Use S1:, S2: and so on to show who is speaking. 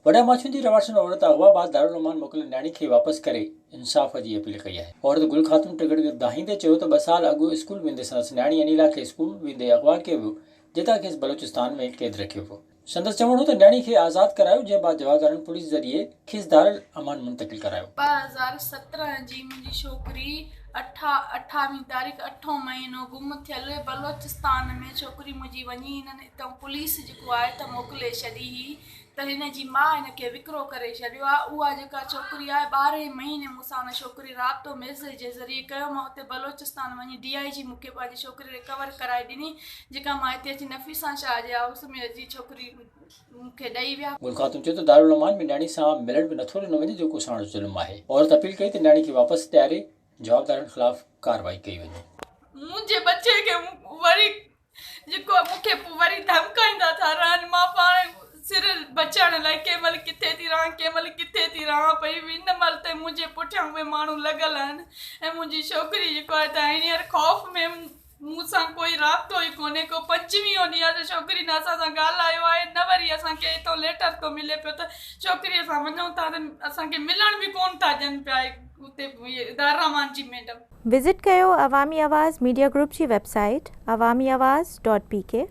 S1: وڏا ماڇون جي رهواسين عورت اغوا بعد دارالامان موڪليل نياڻي کي واپس ڪري انصاف جي اپيل ڪئي آهي. عورت گل خاتون ٽڳڙ دانهيندي چيو ته ٻه سال اڳ اسڪول ويندي سندس نياڻي انيلا کي اسڪول ويندي اغوا ڪيو ويو جتان کيس بلوچستان ۾ قيد رکيو ويو. سندس چوڻ هو ته نياڻي کي آزاد ڪرايو جنهن بعد جوابدارن پوليس ذريعي کيس دارالامان منتقل ڪرايو.
S2: 2017 جي منهنجي ڇوڪري اٺا اٺاويهين تاريخ اٺون مهينو گم ٿيل بلوچستان ۾ ڇوڪري منهنجي وڃي هنن اتان پوليس جيڪو آهي ته موڪلي ڇڏي هئي ته هن جي ماء هن کي وڪرو ڪري ڇڏيو آهي اها جيڪا ڇوڪري آهي ٻارهين مهيني مون سان ان ڇوڪري رابطو ميسيج جي ذريعي ڪيو مان اتي بلوچستان وڃي ڊي I جي مون کي پنهنجي ڇوڪري رڪور ڪرائي ڏني جيڪا مان هتي اچي نفيسان شاهه جي هائوس ۾ اچي ڇوڪري مون کي ڏئي ويا.
S1: گل خاتون چيو ته دارالامان ۾ نياڻي سان ملڻ به نٿو ڏنو وڃي جيڪو ساڻس ظلم آهي. عورت اپيل ڪئي ته نياڻي کي واپس ڏياري جوابدارن خلاف ڪارروائي ڪئي وڃي.
S2: منهنجي ٻچي کي وري جيڪو مون کي پوء وري ڌمڪائيندا ٿا رهن مان پاڻ سر بچائڻ لاء ڪنهن مهل ڪٿي ٿي رهان ڪنهن مهل ڪٿي ٿي رهان پئي هن مهل تائين منهنجي پٺيان اهي ماڻهو لڳل آهن ۽ منهنجي ڇوڪري جيڪو آهي ته هينئر خوف ۾ مون سان ڪوئي رابطو ئي ڪونهي ڪو پنجويهون ڏينهن آهي ته ڇوڪري نه اسان سان ڳالهايو آهي نه وري اسان کي هتان ليٽر ٿو ملي پيو ته ڇوڪري اسان وڃون ٿا ته اسان کي ملڻ به ڪونه ٿا ڏين پيا اتي دارالرحمان جي ميڊم.
S3: وزٽ ڪيو عوامي آواز ميڊيا گروپ جي website Awami Awaz dot P K.